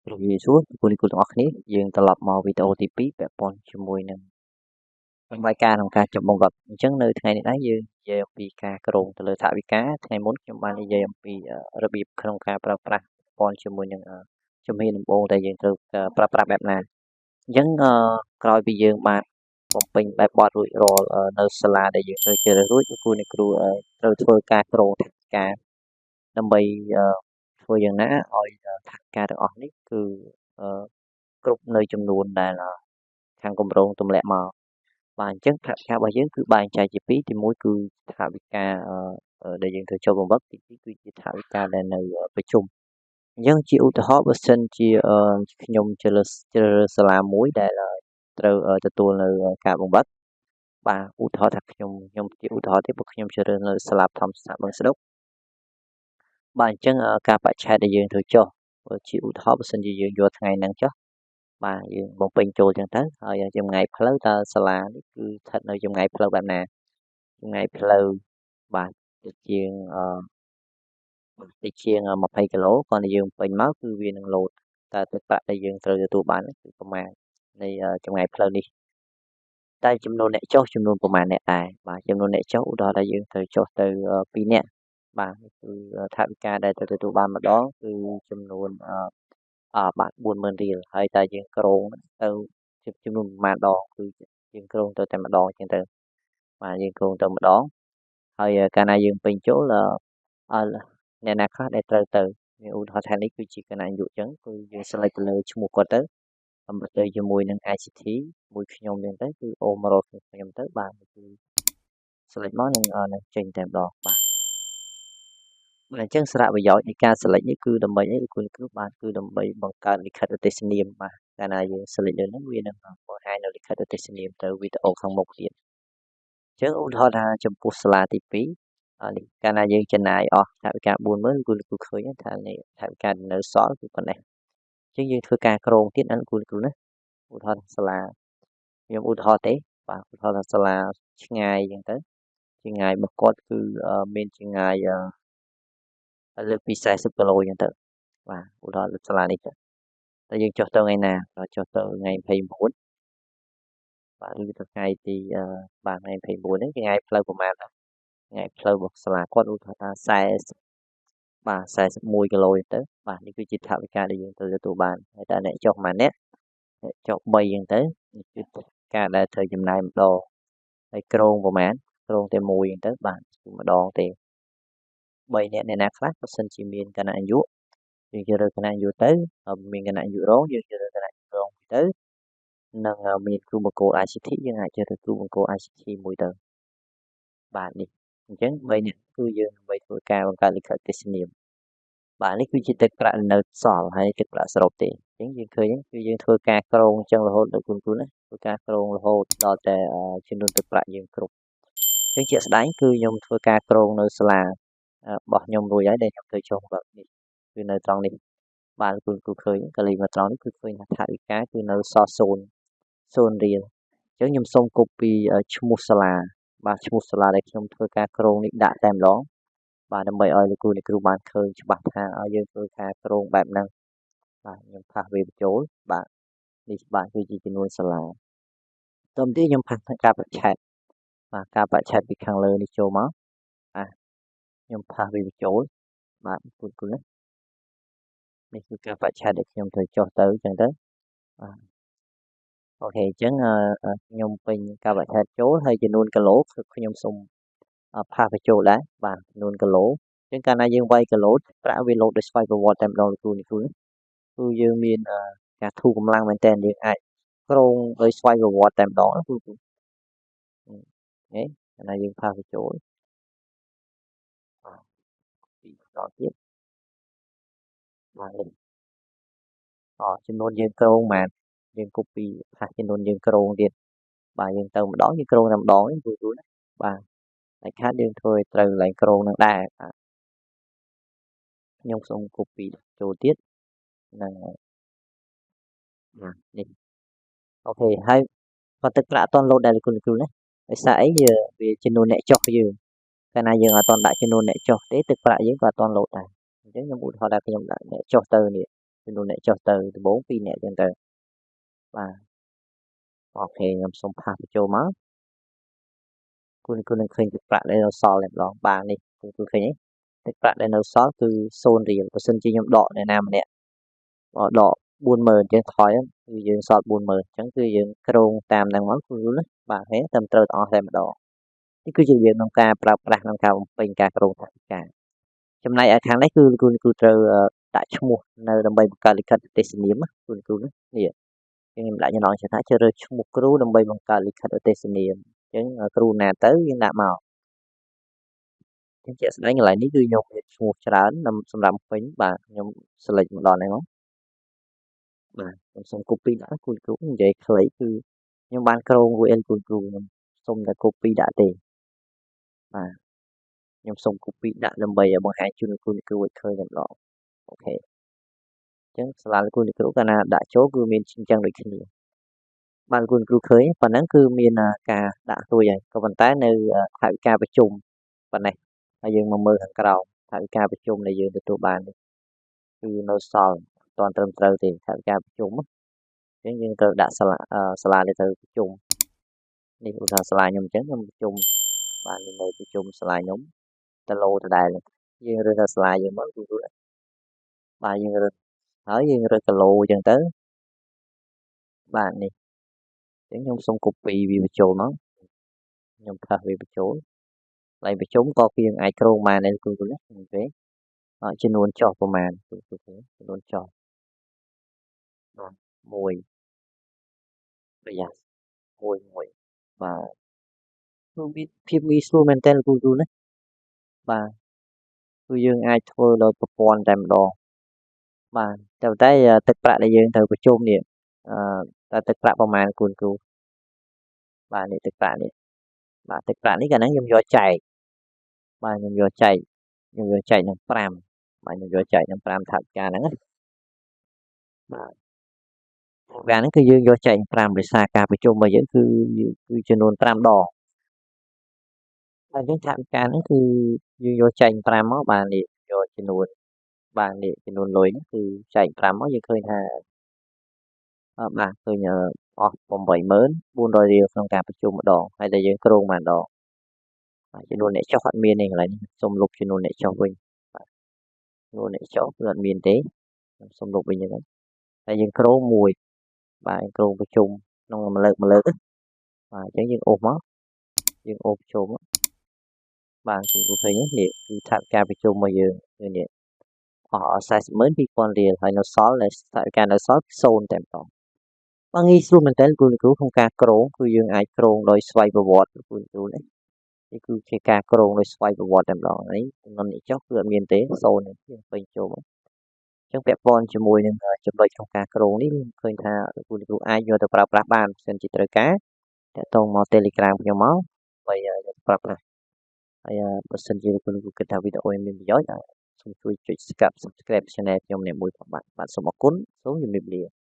ជំរាបសួរលោកគ្រូទាំងអស់គ្នាយើងត្រឡប់មកវីដេអូទី2ពាក់ព័ន្ធជាមួយនឹងរបាយការណ៍ក្នុងការចុះបង្វឹកអញ្ចឹងនៅថ្ងៃនេះដែរយើងនិយាយអំពីការគ្រោងទៅលើថវិកាថ្ងៃមុនខ្ញុំបាននិយាយអំពីរបៀបក្នុងការប្រើប្រាស់ពាក់ព័ន្ធជាមួយនឹងជំហានដំបូងដែលយើងត្រូវប្រើប្រាស់បែបណាអញ្ចឹងក្រោយពីយើងបានបំពេញបែបបទរួចរាល់នៅសាលាដែលយើងត្រូវជ្រើសរើសរួចលោកគ្រូអ្នកគ្រូត្រូវធ្វើការគ្រោងថវិកាដើម្បីធ្វើយ៉ាងណាឲ្យថវិកាទាំងអស់នេះគឺគ្រប់នៅចំនួនដែលខាងគម្រោងទម្លាក់មកបាទអញ្ចឹងថវិការបស់យើងគឺបែងចែកជាពីរទីមួយគឺថវិកាដែលយើងត្រូវចូលបង្វឹកទីពីរគឺជាថវិកាដែលនៅប្រជុំអញ្ចឹងជាឧទាហរណ៍បើសិនជាខ្ញុំជ្រើសជ្រើសរើសសាលាមួយដែលត្រូវទទួលនៅការបង្វឹកបាទឧទាហរណ៍ថាខ្ញុំខ្ញុំជាឧទាហរណ៍ទេព្រោះខ្ញុំជ្រើសរើសនៅសាលាបឋមស្ថាបឹងស្ដុកបាទអញ្ចឹងការបច្ឆេទដែលយើងត្រូវចុះជាឧទាហរណ៍បើសិនជាយើងយកថ្ងៃហ្នឹងចុះបាទយើងបំពេញចូលចឹងទៅហើយចម្ងាយផ្លូវតើសាលានេះគឺស្ថិតនៅចម្ងាយផ្លូវបែបណាចម្ងាយផ្លូវបាទតិចជាងអឺតិចជាង20គីឡូគ្រាន់តែយើងពេញមកគឺវានឹងលោតតើទឹកប្រាក់ដែលយើងត្រូវទទួលបានគឺប្រមាណនៃចម្ងាយផ្លូវនេះតែចំនួនអ្នកចុះចំនួនប្រមាណអ្នកដែរបាទចំនួនអ្នកចុះឧទាហរណ៍ថាយើងត្រូវចុះទៅ2នាក់បាទគឺថវិកាដែលត្រូវទទួលបានម្ដងគឺចំនួនអបាទ40000រៀលហើយតែយើងក្រងទៅចំនួនប្រមាណដងគឺយើងក្រងទៅតែម្ដងអញ្ចឹងទៅបាទយើងក្រងទៅម្ដងហើយកាលណាយើងពេញចូលអឺអ្នកណាខ្លះដែលត្រូវទៅឧទាហរណ៍ថានេះគឺជាគណៈអាយុអញ្ចឹងគឺយើង select ទៅលើឈ្មោះគាត់ទៅអំទៅជាមួយនឹង ICT មួយខ្ញុំអញ្ចឹងទៅគឺអូមរកខ្ញុំទៅបាទគឺ select មកនឹងនឹងចេញតែម្ដងបាទ បាទអញ្ចឹងសារៈប្រយោជន៍នៃការ select នេះគឺដើម្បីអីលោកគ្រូអ្នកគ្រូបាទគឺដើម្បីបង្កើតលិខិតឧទ្ទេសនាមបាទកាលណាយើង select លើហ្នឹងវានឹងបង្ហាញនៅលិខិតឧទ្ទេសនាមទៅវីដេអូខាងមុខទៀតអញ្ចឹងឧទាហរណ៍ថាចំពោះសាលាទី2នេះកាលណាយើងចំណាយអស់ថវិកា40000គ្រូគ្រូឃើញថានេះថវិកានៅសល់គឺប៉ុណ្ណេះអញ្ចឹងយើងធ្វើការក្រងទៀតណាគ្រូគ្រូណាឧទាហរណ៍សាលាខ្ញុំឧទាហរណ៍ទេបាទឧទាហរណ៍ថាសាលាឆ្ងាយអញ្ចឹងទៅចម្ងាយរបស់គាត់គឺមានចម្ងាយលើសពី40គីឡូអញ្ចឹងទៅបាទឧទាហរណ៍លើសាលានេះទៅតែយើងចុះទៅថ្ងៃណាចុះទៅថ្ងៃ29បាទឬទៅថ្ងៃទីបាទថ្ងៃ29ហ្នឹងថ្ងៃផ្លូវប្រហែលថ្ងៃផ្លូវរបស់សាលាគាត់ឧទាហរណ៍ថា40បាទ41គីឡូទៅបាទនេះគឺជាថវិកាដែលយើងត្រូវទទួលបានហើយតើអ្នកចុះប៉ុន្មានអ្នកអ្នកចុះ3អញ្ចឹងទៅនេះគឺការដែលត្រូវចំណាយម្ដងហើយក្រងប្រហែលក្រងតែមួយអញ្ចឹងទៅបាទគឺម្ដងទេ3នាក់អ្នកណាខ្លះបើសិនជាមានគណៈអាយុយើងជ្រើសរើសគណៈអាយុទៅមានគណៈអាយុរងយើងជ្រើសរើសគណៈអាយុរងទៅនិងមានគ្រូបង្គោល ICT យើងអាចជ្រើសរើសគ្រូបង្គោល ICT មួយទៅបាទនេះអញ្ចឹង3នាក់គឺយើងដើម្បីធ្វើការបង្កើតលិខិតទេសនាមបាទនេះគឺជាទឹកប្រាក់នៅសល់ហើយទឹកប្រាក់សរុបទេអញ្ចឹងយើងឃើញគឺយើងធ្វើការក្រងអញ្ចឹងរហូតដល់គុណគុណណាធ្វើការក្រងរហូតដល់តែចំនួនទឹកប្រាក់យើងគ្រប់អញ្ចឹងជាក់ស្ដែងគឺខ្ញុំធ្វើការក្រងនៅសាលារបស់ខ្ញុំរួចហើយដែលខ្ញុំទៅចុះបែបនេះគឺនៅត្រង់នេះបាទគូគូឃើញកលីមកត្រង់នេះគឺឃើញថាថវិកាគឺនៅសល់0 0រៀលអញ្ចឹងខ្ញុំសូម copy ឈ្មោះសាលាបាទឈ្មោះសាលាដែលខ្ញុំធ្វើការក្រងនេះដាក់តែម្ដងបាទដើម្បីឲ្យលោកគ្រូអ្នកគ្រូបានឃើញច្បាស់ថាយើងធ្វើការក្រងបែបហ្នឹងបាទខ្ញុំ paste វាបញ្ចូលបាទនេះបាទគឺជាចំនួនសាលាតទៅទៀតខ្ញុំ paste ការបច្ឆេទបាទការបច្ឆេទពីខាងលើនេះចូលមកបាទខ្ញុំ paste វាបញ្ចូលបាទគុណគុណណានេះគឺការបច្ឆេទដែលខ្ញុំត្រូវចុះទៅអញ្ចឹងទៅបាទ OK អញ្ចឹងខ្ញុំពេញការបច្ឆេទចូលហើយចំនួនគីឡូគឺខ្ញុំសូម paste បញ្ចូលដែរបាទចំនួនគីឡូអញ្ចឹងកាលណាយើងវាយគីឡូប្រាក់វាលោតដោយស្វ័យប្រវត្តិតែម្ដងលោកគ្រូអ្នកគ្រូគឺយើងមានការធូរកម្លាំងមែនតើយើងអាចក្រងដោយស្វ័យប្រវត្តិតែម្ដងគឺនេះកាលណាយើង paste បញ្ចូលបាទពីម្ដងទៀតបាទនេះអចំនួនយើងក្រងប៉ុន្មានយើង copy paste ចំនួនយើងក្រងទៀតបាទយើងទៅម្ដងយើងក្រងតែម្ដងនេះគូណាបាទតែខាតយើងធ្វើឲ្យត្រូវកន្លែងក្រងនឹងដែរបាទខ្ញុំសូម copy ចូលទៀតហ្នឹងហើយបាទនេះ OK ហើយគាត់ទឹកប្រាក់អត់ទាន់លោតដែរលោកគ្រូណាដោយសារអីវាចំនួនអ្នកចុះយើងកាលណាយើងអត់ទាន់ដាក់ចំនួនអ្នកចុះទេទឹកប្រាក់យើងក៏អត់ទាន់លោតដែរអញ្ចឹងខ្ញុំឧទាហរណ៍ថាខ្ញុំដាក់អ្នកចុះទៅនេះ ចំនួនអ្នកចុះទៅដំបូង2អ្នកចឹងទៅបាទ OK ខ្ញុំសូម paste បញ្ចូលមកគូគូនឹងឃើញទឹកប្រាក់ដែលនៅសល់តែម្ដងបាទនេះគូគូឃើញទេទឹកប្រាក់ដែលនៅសល់គឺ0រៀលបើសិនជាខ្ញុំដកអ្នកណាម្នាក់ដក40000អញ្ចឹងថយគឺយើងសល់40000អញ្ចឹងគឺយើងក្រងតាមហ្នឹងមកគឺណាបាទហេតាមត្រូវទាំងអស់តែម្ដងនេះគឺជារបៀបក្នុងការប្រើប្រាស់ក្នុងការបំពេញការក្រងថវិកាចំណែកឯខាងនេះគឺគូគូត្រូវដាក់ឈ្មោះនៅដើម្បីបង្កើតលិខិតឧទ្ទេសនាមគូគូនេះខ្ញុំដាក់ចំណងជើងថាជ្រើសរើសឈ្មោះគ្រូដើម្បីបង្កើតលិខិតឧទ្ទេសនាមអញ្ចឹងគ្រូណាទៅយើងដាក់មកអញ្ចឹងជាក់ស្ដែងកន្លែងនេះគឺខ្ញុំមានឈ្មោះច្រើនសម្រាប់ពេញបាទខ្ញុំ select មកដល់នេះមកបាទខ្ញុំសូម copy ដាក់គ្រូគ្រូនិយាយខ្លីគឺខ្ញុំបានក្រងរួចអីគ្រូគ្រូខ្ញុំសូមតែ copy ដាក់ទេបាទខ្ញុំសូម copy ដាក់ដើម្បីឲ្យបង្ហាញជូនគ្រូគ្រូឲ្យឃើញតែម្ដង OK អញ្ចឹងសាលាគ្រូគ្រូកាលណាដាក់ចូលគឺមានអញ្ចឹងដូចគ្នាបាទគ្រូគ្រូឃើញប៉ុណ្ណឹងគឺមានការដាក់រួចហើយក៏ប៉ុន្តែនៅថវិកាប្រជុំប៉ុណ្ណេះហើយយើងមកមើលខាងក្រោមថវិកាប្រជុំដែលយើងទទួលបាននេះគឺនៅសល់អត់ទាន់ត្រឹមត្រូវទេថវិកាប្រជុំអញ្ចឹងយើងត្រូវដាក់សាលាសាលាដែលត្រូវប្រជុំនេះឧទាហរណ៍សាលាខ្ញុំអញ្ចឹងខ្ញុំប្រជុំបាទនៅប្រជុំសាលាខ្ញុំតឡូដដែលយើងរើសថាសាលាយើងមកគឺបាទយើងរើសហើយយើងរើសគីឡូអញ្ចឹងទៅបាទនេះអញ្ចឹងខ្ញុំសូម copy វាបញ្ចូលមកខ្ញុំ paste វាបញ្ចូលកន្លែងប្រជុំក៏គឺយើងអាចក្រងបានដែរគ្រូណាទេចំនួនចុះប្រមាណគ្រូចំនួនចុះបាទ1ប្រយ៉ា1 1បាទគឺមានភាពងាយស្រួលមែនតើគ្រូណាបាទគឺយើងអាចធ្វើដោយប្រព័ន្ធតែម្ដងបាទតែតែទឹកប្រាក់ដែលយើងត្រូវប្រជុំនេះអឺតើទឹកប្រាក់ប្រមាណគ្រូគ្រូបាទនេះទឹកប្រាក់នេះបាទទឹកប្រាក់នេះកាលហ្នឹងខ្ញុំយកចែកបាទខ្ញុំយកចែកខ្ញុំយកចែកនឹង5បាទខ្ញុំយកចែកនឹង5ថវិកាហ្នឹងណាបាទថវិកាហ្នឹងគឺយើងយកចែក5ដោយសារការប្រជុំរបស់យើងគឺគឺចំនួន5ដងហើយអញ្ចឹងថវិកាហ្នឹងគឺយើងយកចែក5មកបាទនេះយកចំនួនបាទនេះចំនួនលុយហ្នឹងគឺចែក5មកយើងឃើញថាបាទឃើញអស់80400រៀលក្នុងការប្រជុំម្ដងហើយដែលយើងគ្រោងបានដងបាទចំនួនអ្នកចុះអត់មានទេកន្លែងនេះសូមលុបចំនួនអ្នកចុះវិញបាទចំនួនអ្នកចុះគឺអត់មានទេខ្ញុំសូមលុបវិញហ្នឹងតែយើងគ្រោងមួយបាទគ្រោងប្រជុំក្នុងមួយលើកមួយលើកបាទអញ្ចឹងយើងអូសមកយើងអូសប្រជុំបាទគូឃើញនេះគឺថវិកាប្រជុំរបស់យើងគឺនេះអស់402,000រៀលហើយនៅសល់ថវិកានៅសល់0តែម្ដងបាទងាយស្រួលមែនតើគ្រូគ្រូក្នុងការក្រងគឺយើងអាចក្រងដោយស្វ័យប្រវត្តិគ្រូគ្រូនេះនេះគឺជាការក្រងដោយស្វ័យប្រវត្តិតែម្ដងនេះចំនួននេះចុះគឺអត់មានទេ0នេះយើងពេញចូលមកអញ្ចឹងពាក់ព័ន្ធជាមួយនឹងចំណុចក្នុងការក្រងនេះឃើញថាគ្រូគ្រូអាចយកទៅប្រើប្រាស់បានបើសិនជាត្រូវការតាក់ទងមក Telegram ខ្ញុំមកដើម្បីយកទៅប្រើប្រាស់ហើយបើសិនជាគ្រូគ្រូគិតថាវីដេអូនេះមានប្រយោជន៍សូមជួយចុច Subscribe Channel ខ្ញុំម្នាក់មួយផងបាទបាទសូមអរគុណសូមជម្រាបលា។